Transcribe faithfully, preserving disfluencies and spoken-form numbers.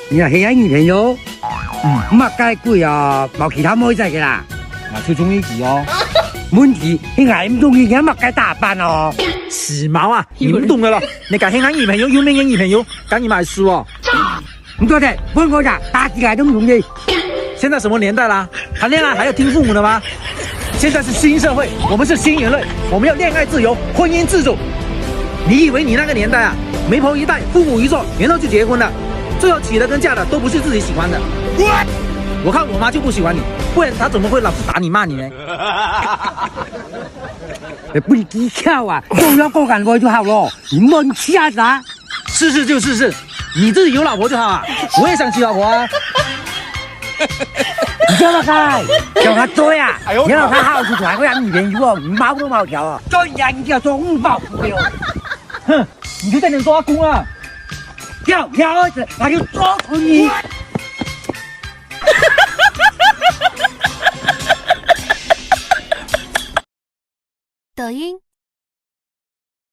你啊，係𠊎女朋友？嗯，麼个鬼啊，無其他妹仔个啦。啊，就中意佢哦。問題係𠊎毋中意佢，麼个打扮哦？死毛啊，你不懂的了。你敢喊他女朋友，又没有女朋友，干你买书哦？你做的，問我的，打起來都不容易。现在什么年代啦？谈恋爱还要听父母的吗？现在是新社会，我们是新人类，我们要恋爱自由，婚姻自主。你以为你那个年代啊，媒婆一带，父母一做，然后就结婚了？最后娶的跟嫁的都不是自己喜欢的。我看我妈就不喜欢你，不然她怎么会老是打你骂你呢？分技巧啊，都要讲干话就好了，你莫瞎啥。试试就试试，你自己有老婆就好啊，我也想娶老婆啊。你叫他开，叫他做呀，哎呦你让他好好出去，还会让女朋友哦，你毛都毛条啊，做人家你就要做五毛五的哦。哼，你就在那做阿公啊。跳跳儿子，那就做出你。抖音。